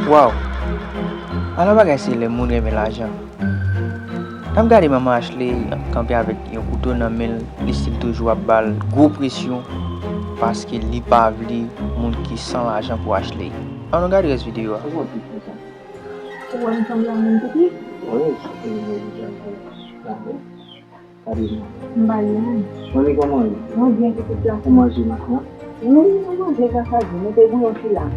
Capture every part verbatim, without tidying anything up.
Waw! Ala bagay se lè moun renmen lajan. N ap gade manman Ashley kanpe avèk yon kouto nan men l, li still toujou ap ba l gwo presyon paske li pa vle moun ki san lajan pou Ashley. Ann nou gade rès videyo a. Ou wè m sanble a moun pitit? Wi, sa te vle di gade. Gade non. M pa byen. Manmi, kòman w ye? Mwen byen, pitit gason. Ou manje maten an? Wi, mwen manje gras a Dye. Mwen te bouyon sila.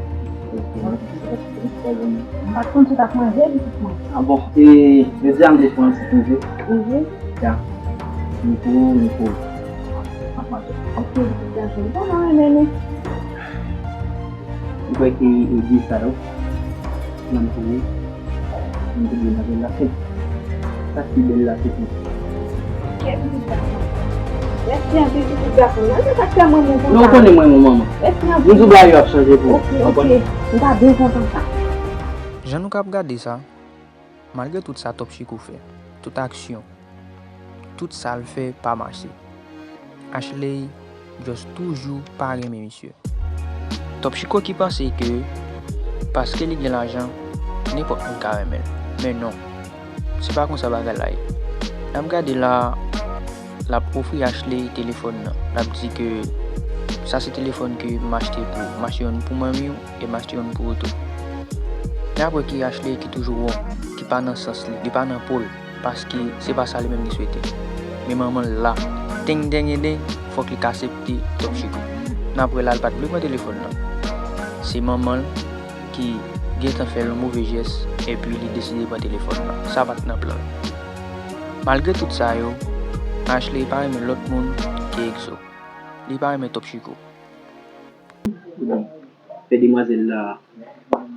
Ok. M pa t konn si w t ap manje, pitit mwen. A bon, e, jodi a m te fè yon ti konje. Konje? Ya. M pou, m pou. M ap manje. Ok, pitit gason. Bon, mwen renmen nou. M kwè ke e byen sa yo. Nan m touye. M touye nan bèl la, se sa ki bèl la, se tou. Ok, pitit gason. Mèsi anpil, pitit gason. Mwen se sa k fè mwen moun konsa. Non, ou konnen mwen, mon manman. Mèsi anpil. Moun sou bagay yo ap chanje pou ou. Ok, ok. M ta byen kontan sa. Jan nou k ap gade sa, malgre tout sa Top Chicco fè, tout aksyon, tout sa l fè pa mache. Ashley just toujou pa renmen misye. Top Chicco ki panse ke paske li gen lajan, nenpòt moun ka renmen l. Men non, se pa konsa bagay la ye. N ap gade la, l ap ofri Ashley telefòn nan. L ap di ke sa se telefòn ke m achte pou ou. M achte youn pou manmi w e m achte youn pou ou tou. Men apre ki Ashley ki toujou won, ki pa nan sans li, li pa nan po l. Paske se pa sa li menm li swete. Men manman l la, teng deng e deng, fòk li ka aksepte Top Chicco. N apre la, l pa t vle pran telefòn nan. Se manman l ki gentan fè l yon move jès, epi li deside pran telefòn nan. Sa pa t nan plan l. Malgre tout sa yo, Ashley pa renmen lòt moun ke Exo. Li pa renmen Top Chicco. Fè demwazèl la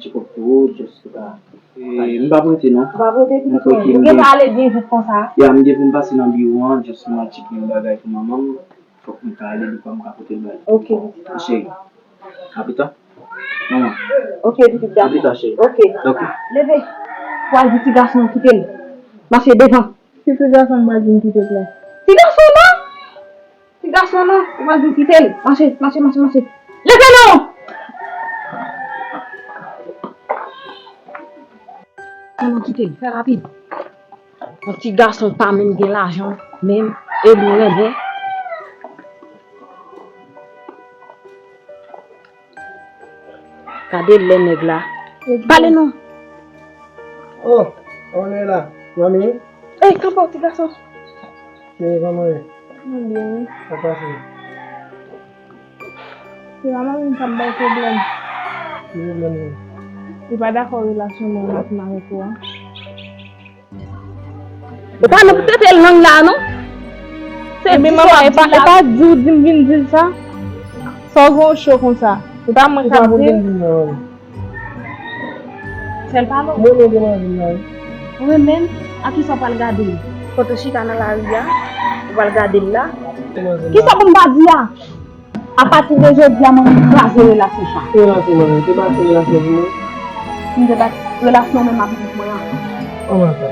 tchekòp pou ou, just ka. E, m p ap rete non. Ou p ap rete, pitit mwen? Ou gen pou ale byen vit konsa? Ya, m gen pou m pase nan biwo an, just m al tcheke yon bagay pou manman m. Fòk m ka ale, li pa m ka pote l ba li. Ok, pitit. Cheri. A pita. Manman. Ok, pitit gason. A pita, cheri. Ok. Ok. Leve. Pou al di ti gason an kite l. Mache devan. Ki ti gason m pral di m kite l la? Ti gason nan! Ti gason nan, ou pral di kite l. Mache, mache, mache, mache. Leve non! Manman kite l, fè rapid. Yon ti gason pa menm gen lajan, menm, e li renmen. Gade lè nèg la. Pale non. Oh, on est là. Manmi? Ey, kanpe w, ti gason. Cheri, kòman w ye? Mwen byen, wi. Sa pase? Se pa manmi m k ap bay pwoblèm. Ki pwoblèm li? Li pa dakò relasyon mwen ak, avèk ou a. Ou pa nan pou tete lang la non. Se di manman, e pa, e pa di w di m vin di l sa. Sa w gen w cho konsa? Se pa mwen k ap di l. Sèl pa non. Mwen renmen demoiselle la, wi. Ou renmen l? A kisa w pral gade l? Kote w chita nan lari a, ou pral gade l la. Kisa pou m pa di a? Apati de jodi a, mwen kraze relasyon sa. Ki relasyon, manmi? Se pa se relasyon pou mwen. M te bat relasyon menm ak pitit mwen an. Kòman sa?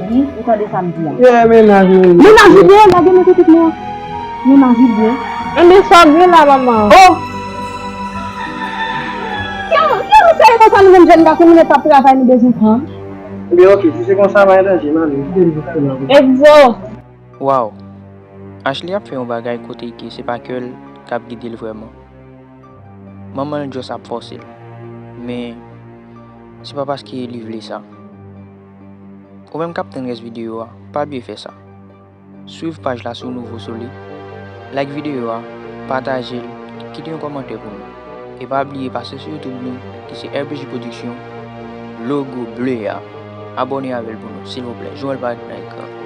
Wi, ou tande sa m di a. Yeah, mennaj ou ye. Mennaj ou ye, lage men pitit mwen an. Mennaj ou ye. Enben, sa w gen la, manman? Oh! Ki an, ki an nou fè konsa nou menm jèn gason, nou mèt ap travay, nou bezwen fanm? Enben, ok, si se konsa, pa gen danje, manmi. Kite m jis la. Egzo! Waw! Ashley ap fè yon bagay kote ke se pa kè l k ap gide l vrèman. Manman l just ap fòse l. Men, se pa paske li vle sa. Ou menm k ap tann rès videyo a, pa bliye fè sa. Swiv paj la si w nouvo sou li. Like videyo a, pataje l, kite yon kòmantè pou nou. E pa bliye pase sou YouTube nou, ki se R P J Production, logo ble a. Abòne avè l pou nou, silvouplè. Joel parèt nan ekran.